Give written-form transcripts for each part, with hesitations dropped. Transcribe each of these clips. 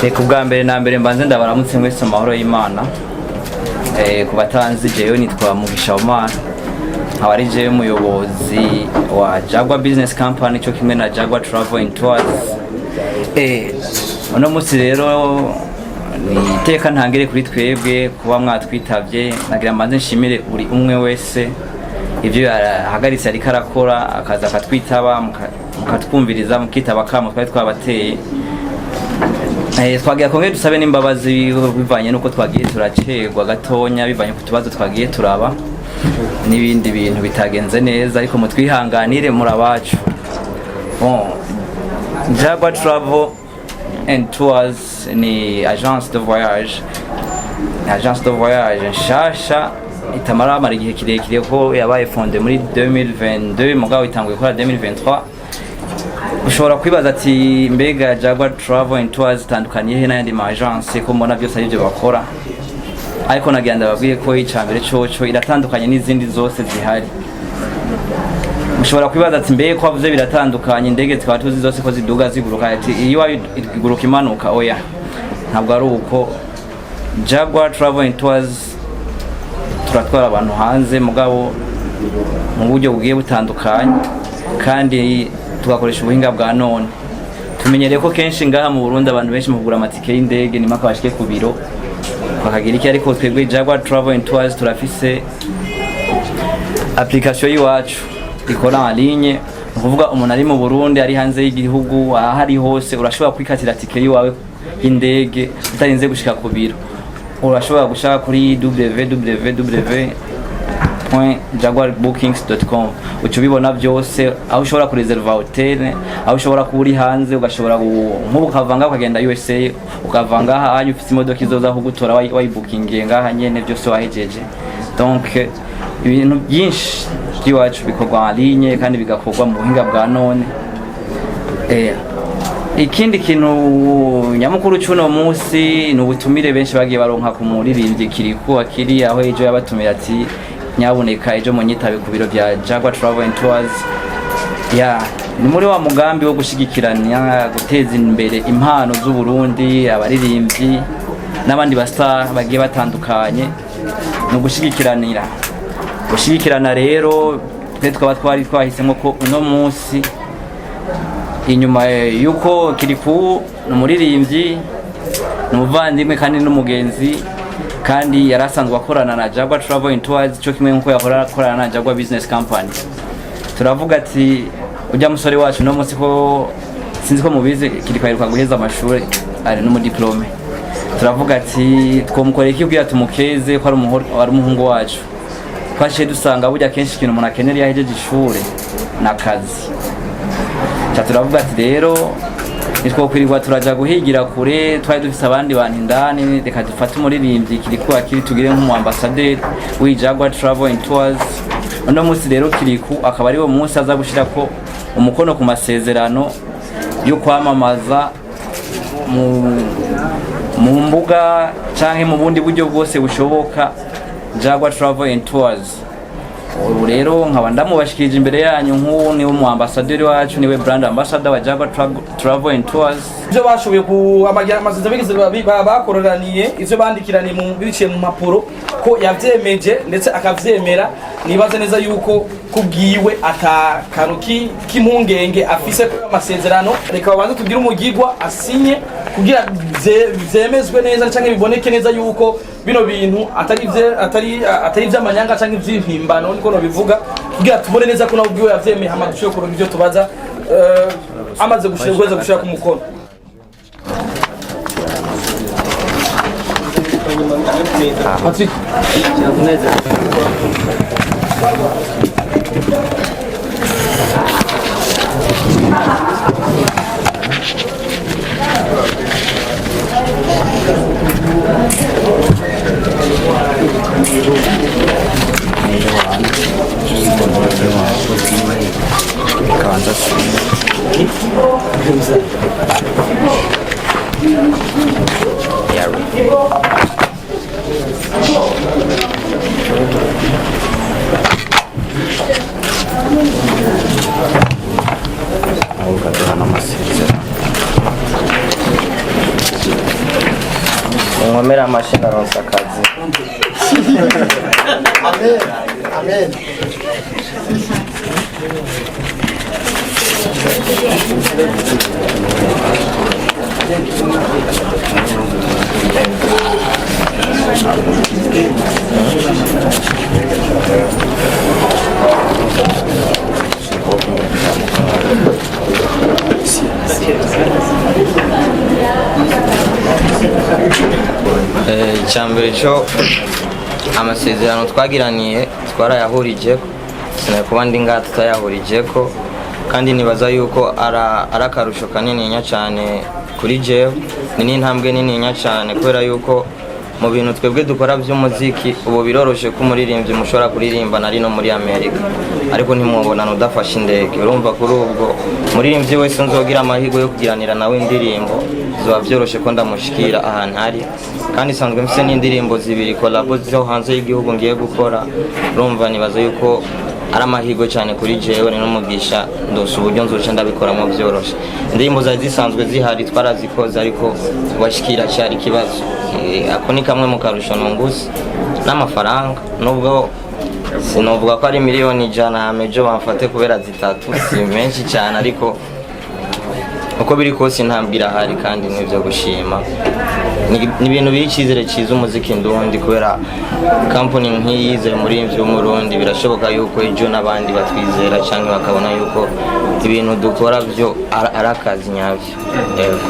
Reka ubwa mbere na mbere mbanze ndabaramutse mwese, amahoro y'Imana. Ku batanzi, jewe nitwa Mugisha Omar, nkaba ari jewe umuyobozi wa Jaguar Business Company cyo kimwe na Jaguar Travel and Tours. Uno munsi rero ni iteka ntangere kuri twebwe kuba mwatwitavye. Nagira mbanze nshimire buri umwe wese ibyo yahagaritse ariko arakora, akaza akatwitaba, mukatwumviriza, mukitaba akamo twari twabateye. Twagira kongere dusabe n'imbabazi bivanye n'uko twagiye turacerwa gatonya, bivanye ku tubazo twagiye turaba n'ibindi bintu bitagenze neza, ariko mutwihanganire, murabacu. Bon, Jaguar Travel and Tours ni agence de voyage, ni agence de voyage nshasha itamara amara igihe kirekire, ko yabaye fondée muri 2022, mugabo itanguye gukora 2023. Ushobora kwibaza ati: "Mbega Jaguar Travel and Tours itandukaniye he n'ayandi ma agence, ko mbona byose aribyo bakora?" Ariko nagira ndababwiye ko icambere coco iratandukanye n'izindi zose zihari. Ushobora kwibaza ati: "Mbega ko wavuze biratandukanye, indege tukaba tuzi zose ko ziduga ziguruka, ati iyo iguruka imanuka?" Oya, ntabwo ari uko. Jaguar Travel and Tours turatwara abantu hanze, mugabo mu buryo bugiye butandukanye, kandi tugakoresha ubuhinga bwa none. Tumenyereye ko kenshi ngaha mu Burundi abantu benshi mu kugura amatike y'indege ni mpaka bashike ku biro bakagira iki, ariko twebwe Jaguar Travel and Tours turafise application y'iwacu ikora en ligne. Ni ukuvuga umuntu ari mu Burundi, ari hanze y'igihugu, aho ari hose, urashobora kwikatira tike y'iwawe y'indege utarinze gushika ku biro. Urashobora gushaka kuri www.jaguarbookings.com, uca ubibona byose, aho ushobora kureserva hotel, aho ushobora kuba uri hanze, ugashobora nk'ubu ukava ngaha ukagenda USA, ukava ngaha hanyu ufite imodoka izoza kugutora, wayibukingiye ngaha nyene, byose wahejeje. Donc ibintu byinshi by'iwacu bikorwa en ligne kandi bigakorwa mu buhinga bwa none. Ikindi kintu nyamukuru cy'uno munsi ni ubutumire benshi bagiye baronka ku muririmbyi Kirikou Akili, aho ejo yabatumira ati: "Nyabuneka ejo munyitabe ku biro bya Jaguar Travel and Tours." Ya, ni muri wa mugambi wo gushigikirana, guteza imbere impano z'u Burundi, abaririmbyi n'abandi ba star bagiye batandukanye, ni ugushigikiranira, gushigikirana. Rero twe twaba twari twahisemo ko uno munsi, inyuma yuko Kirikou ni umuririmbyi, ni umuvandimwe kandi n'umugenzi, kandi yari asanzwe akorana na Jaguar Travel and Tours cyo kimwe nk'uko yahora akorana na Jaguar Business Company, turavuga ati ujya musore wacu no munsi, ko sinzi ko mubizi, Kirikou aheruka guheza amashuri, ari n'umudiplome, turavuga ati twomukorera iki kugira tumukeze ko ari umuhungu wacu? Twaciye dusanga burya kenshi ikintu umuntu akenera iyo ahejeje ishure ni akazi. Ca turavuga ati rero nitwokwirirwa turaja guhigira kure, twari dufise abandi bantu indani, reka dufate umuririmbyi Kirikou Akili tugire nk'umu ambassadeur w'i Jaguar Travel and Tours. Uno munsi rero Kirikou akaba ari wo munsi aza gushirako umukono ku masezerano yo kwamamaza mu mbuga canke mu bundi buryo bwose bushoboka Jaguar Travel and Tours. Ubu rero nkaba ndamubashikirije imbere yanyu nk'ubu niwe mu ambassadeur wacu, niwe brand ambassador wa Jaguar Travel and Tours. Ibyo bashoboye ku amasezerano bigeze bakoreraniye, ivyo bandikiraniye biciye mu mpapuro, ko yavyemeje ndetse akavyemera. Nibaze neza yuko kubwiwe ata kantu k'impungenge afise kuri ayo masezerano. Reka babanze tubwire umugigwa asinye kugira vyemezwe neza canke biboneke neza yuko bino bintu atari ivy'amanyanga canke ivy'impimbano, niko nobivuga, kugira tubone neza ko nawe ubwiwe yavyemeye, hama dushobore kuronka ivyo tubaza amaze gushira guheza gushira ku mukono. Patrick. Kabanza. Aho ukaduha n'amasezerano. Munkomere amashi, ndaronse akazi. Amen. Amen. Icyambere cyo, amasezerano twagiraniye twarayahurije ko sinakuba ndi ngaha tutayahurije ko, kandi nibaza yuko ari akarusho kanininya cyane kuri jewe, ni n'intambwe nininya cyane, kubera yuko mu bintu twebwe dukora by'umuziki ubu biroroshe ko umuririmbyi mushobora kuririmba nari no muri Amerika, ariko ntimwobonana udafashe indege. Urumva, kuri ubwo muririmbyi wese nzogira amahirwe yo kugiranira nawe indirimbo, zoba byoroshe ko ndamushikira ahantu ari. Kandi nsanzwe mfise n'indirimbo zibiri collabo zo hanze y'igihugu ngiye gukora. Urumva, nibaza yuko ari amahirwe cyane kuri jewe, ni n'umugisha ndose uburyo nzoca ndabikoramo byoroshe. Indirimbo zari zisanzwe zihari, twarazikoze, ariko kubashikira cyari ikibazo. Ako ni kamwe mu karusho nunguse, n'amafaranga, nubwo sinovuga ko ari miliyoni 100 hama ejo bamfate kubera zitatu, si menshi cyane, ariko uko biri kose intambwe irahari kandi n'ibyo gushima. Ni ibintu biri icyizere cyiza umuziki ndundi, kubera kampani nk'iyizere umuririmbyi w'Umurundi, birashoboka yuko ejo n'abandi batwizera cyangwa bakabona yuko ibintu dukora byo ari akazi nyabyo. Yego.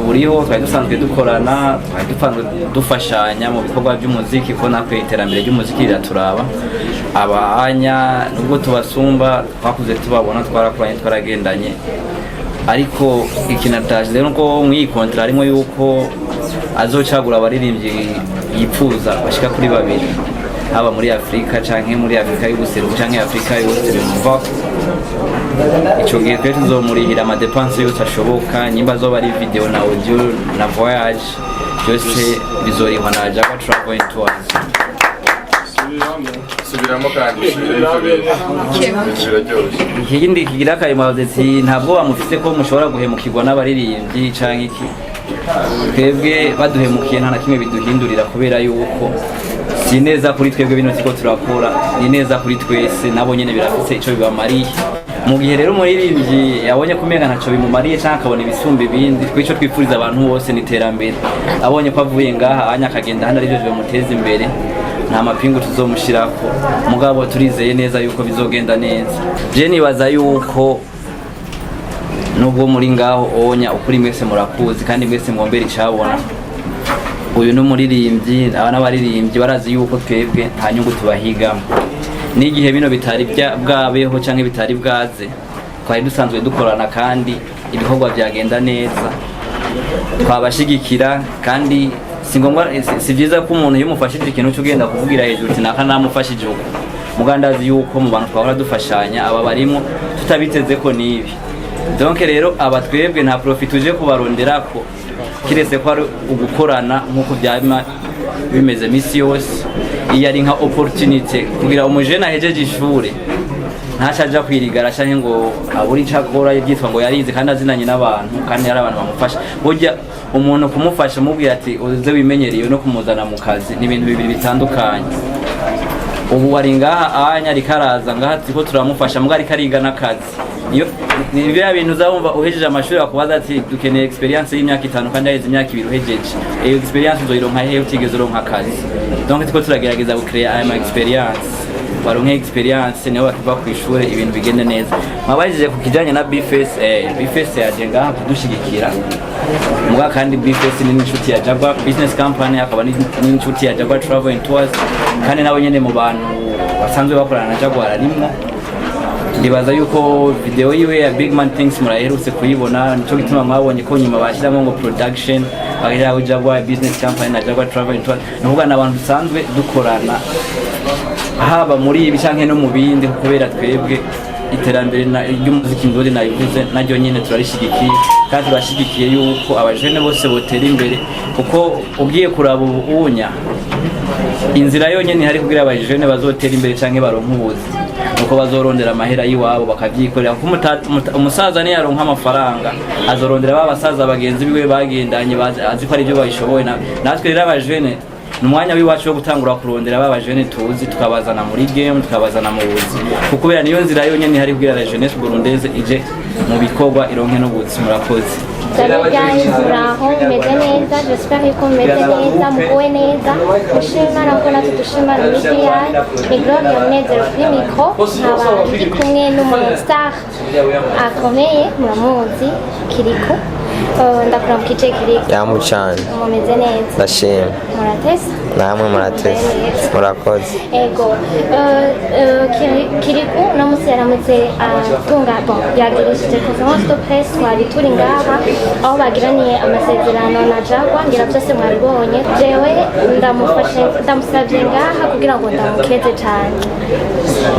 Buriho twari dusanzwe dukorana, twari dusanzwe dufashanya mu bikorwa by'umuziki, ko natwe iterambere ry'umuziki riraturaba. Abanya nubwo tubasumba, twakuze tubabona, twarakoranye, twaragendanye. Ariko ikinataje rero nuko mw'iyi contrat harimo yuko azocagura abaririmbyi yipfuza bashika kuri babiri, haba muri Afurika canke muri Afurika y'ubuseruko canke Afurika yose bimuvako. Ico gihe twe tuzomurihira ama dépenses yose ashoboka, nyimba azoba ari video na audio na voyage, byose bizorihwa na Jaguar Travel and Tours. Subiramo kandi, subiramo ibyo bintu, biraryoshye. Ikindi kigira akayimaze, ati ntabwo bamufise ko mushobora guhemukirwa n'abaririmbyi canke iki. Twebwe baduhemukiye nta na kimwe biduhindurira, kubera yuko si neza kuri twebwe bino turiko turakora, ni neza kuri twese, nabo nyene birafise ico bibamariye. Mu gihe rero umuririmbyi yabonye ko umenga ntaco bimumariye canke akabona ibisumba ibindi, twico twifuriza abantu bose ni iterambere. Abonye ko avuye ngaha anya akagenda hano arivyo bimuteza imbere, nta mapingu tuzomushirako, mugabo turizeye neza yuko bizogenda neza. Je nibaza yuko nubwo muri ngaho onya ukuri mwese murakuzi kandi mwese mwombera icabona. Uyu ni umuririmbyi, aba n'abaririmbyi barazi yuko twebwe nta nyungu tubahigamo. N'igihe bino bitari bwabeho canke bitari bwaze, twari dusanzwe dukorana kandi ibikorwa byagenda neza, twabashigikira. Kandi si ngombwa, si byiza ko umuntu iyo umufashije ikintu cyo ugenda kuvugira hejuru uti naka namufashije uko. Muga ndazi yuko mu bantu twahora dufashanya aba barimo, tutabiteze ko nibi. Donc rero aba twebwe nta profit tuje kubaronderako, kiretse ko ari ugukorana nk'uko byama bimeze misi yose. Iyo ari nka opportunity kugira umujene ahejeje ishure ntaca aja kwirigara canke ngo abure ico akora yitwa ngo yarize kandi azinanye n'abantu, kandi hari abantu bamufasha. Burya umuntu kumufasha umubwira ati uze wimenyereye no kumuzana mu kazi ni ibintu bibiri bitandukanye. Ubu ari ngaha anya ariko araza ngaha, turiko turamufasha, mbwa ariko ariga n'akazi. Iyo ni bya bintu uzabumva uhejeje amashuri bakubaza ati dukeneye experience y'imyaka 5 kandi haheze imyaka 2 uhejeje. Iyo experience uzoyironka hehe utigeze uronka akazi? Donc turiko turagerageza gucrea aya ma experience, baronke experience niho bakiva ku ishure, ibintu bigende neza. Mwabajije ku kijanye na Bface. Bface yaje ngaha kudushigikira, muga kandi Bface ni n'inshuti ya Jaguar Business Company, akaba n'inshuti ya Jaguar Travel and Tours, kandi nawe nyene mu bantu basanzwe bakorana na Jaguar arimwo. Ndibaza yuko video yiwe ya Big Man Things muraherutse kuyibona, nico gituma mwabonye ko nyuma bashyiramo ngo production, bagashyiraho Jaguar Business Company na Jaguar Travel and Tours. Ni ukuvuga ni abantu dusanzwe dukorana, haba muri ibi canke no mu bindi, kubera twebwe iterambere ry'umuziki ndundi nabivuze naryo nyene turarishigikiye, kandi turashigikiye yuko abajene bose botera imbere, kuko ugiye kuraba ubu unya inzira yonyene ihari kugira abajene bazotera imbere canke baronke ubuzi. Nuko bazorondera amahera y'iwabo bakavyikorera, kuko umusaza niyaronka amafaranga azorondera ba basaza bagenzi biwe bagendanye azi ko ari ibyo babishoboye. Natwe rero abajene ni umwanya w'iwacu wo gutangura kurondera ba bajene tuzi, tukabazana muri game, tukabazana mu buzi, kuko kubera niyo nzira yonyene ihari kugira la jeunesse burundaise ije mu bikorwa, ironke n'ubuzi. Murakoze. Salut guys, muraho, mumeze neza? J'espère yuko mumeze neza, muguwe neza, mushima Imana kuko natwe dushima muri BI. Ni Gloria Munezero kuri micro, nkaba ndi kumwe n'umu star akomeye, muramuzi, Kirikou. Ndakuramukije Kirikou. Yambu cyane. Mumeze neza? Ndashima. Muratesa? Namwe muratese, murakoze. Ego. Kirikou uno munsi yaramutse atunga, bon, yagirishije conférence de presse, twari turi ngaha aho bagiraniye amasezerano na Jaguar, ngira byose mwabibonye. Jewe ndamufashe, ndamusabye ngaha kugira ngo ndamukeze cyane.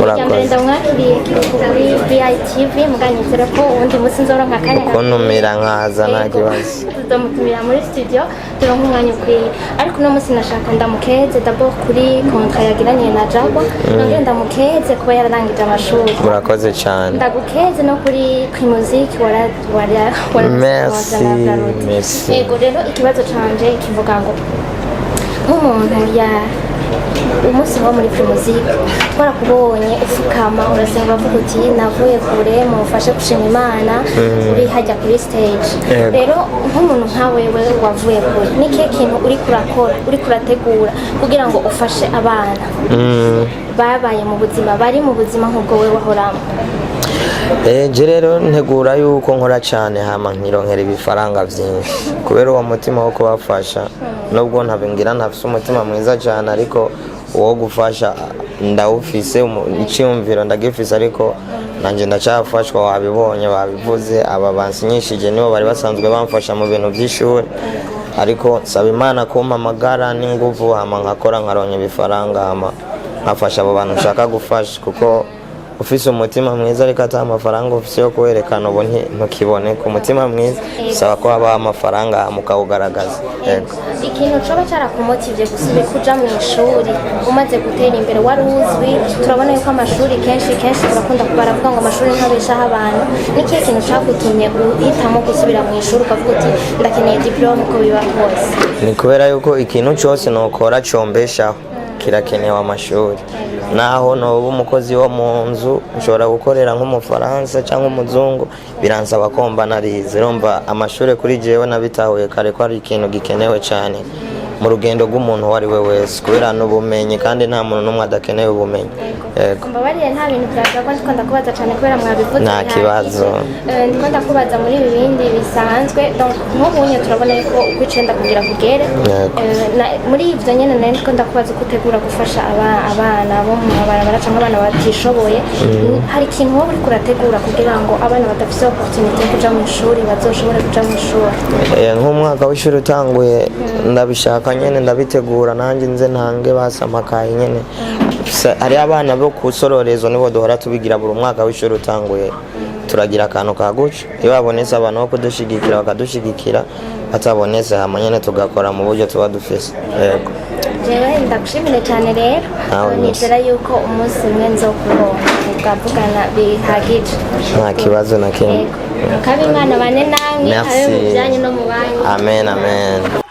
Irya mbere Murakoze. ndamwakiriye Kirikou kuri BITV, muganizere ko uwundi munsi nzoronka akanya. Kuntumira nkaza nta Ego. kibazo. Tuzomutumira muri studio turonke umwanya ukwiye, ariko uno munsi nashaka ndamukeze d'abord kuri contrat yagiraniye na Jaguar, nongere ndamukeze kuba yararangije amashuri. Murakoze cyane. Ndagukeze no kuri Primusic wara wara wara. Merci, merci. Yego, rero ikibazo canje kivuga ngo nk'umuntu ya umunsi wo muri Primusic twarakubonye ufukama urasenga, uravuga uti navuye kure, mumfashe gushima Imana, uri hajya kuri stage. Yego. Rero nk'umuntu nka wewe wavuye kure, ni kihe kintu uri kurakora, uri kurategura kugira ngo ufashe abana babaye mu buzima, bari mu buzima nk'ubwo wewe wahoramo? Je rero ntegura yuko nkora cyane hama nkironkera ibifaranga byinshi kubera uwo mutima wo kubafasha, nubwo ntabingira ntafise umutima mwiza cyane, ariko uwo gufasha ndawufise, icyiyumviro ndagifise, ariko nanjye ndacyafashwa. Wabibonye, babivuze, aba bansinyishije nibo bari basanzwe bamfasha mu bintu by'ishuri, ariko nsaba Imana kumpa amagara n'inguvu hama nkakora nkaronka ibifaranga hama nkafasha abo bantu nshaka gufasha, kuko ufise umutima mwiza ariko ata amafaranga ufise yo kuwerekana, ubu ntukiboneka. Umutima mwiza bisaba ko habaho amafaranga hama ukawugaragaza. Yego. Ikintu coba carakumotivye gusubira kuja mu ishuri umaze gutera imbere, wari uzwi, turabona yuko amashuri kenshi kenshi turakunda baravuga ngo amashuri ntabeshaho abantu. Ni kihe kintu cagutumye uhitamo gusubira mu ishuri, ukavuga uti ndakeneye diplôme uko biba kose? Ni kubera yuko ikintu cyose nokora combeshaho kirakenewe amashuri. Naho noba umukozi wo mu nzu, nshobora gukorera nk'umufaransa cyangwa umuzungu, biransaba ko mba narize. Urumva amashuri kuri jewe nabitahuye kare ko ari ikintu gikenewe cyane mu rugendo rw'umuntu uwo ari we wese, kubera n'ubumenyi, kandi nta muntu n'umwe adakeneye ubumenyi. Yego. Mbabarire, nta bintu byavuga ko ndiko ndakubaza cyane kubera mwabivuze Nta bihagije. kibazo. Ndiko ndakubaza muri ibi bindi bisanzwe. Donc nk'ubunye turabona yuko ukw'icenda kugira kugere. Yego. Muri ivyo nyene nari ndiko ndakubaza uko utegura gufasha abana bo mu mabarabara cyangwa abana batishoboye. Hari ikintu wowe uriko urategura kugira ngo abana badafise opportunité yo kuja mu ishuri bazoshobore kuja mu ishuri? Nk'umwaka w'ishuri utanguye, ndabishaka nyene, ndabitegura nanjye nze ntange basa amakaye nyene. Hariho abana bo kusororezo, nibo duhora tubigira buri mwaka w'ishuri utanguye, turagira akantu ka guca. Iyo babonetse abantu bo kudushigikira bakadushigikira, batabonetse hama nyene tugakora mu buryo tuba dufise. Yego. Jewe ndagushimire cyane rero. Nawe. Nizera yuko umunsi umwe nzokuronka tukavugana bihagije. Nta kibazo na kimwe. Yego. Mukabe Imana bane namwe, Merci. abe mu byanyu no mu banyu. Amen, amen.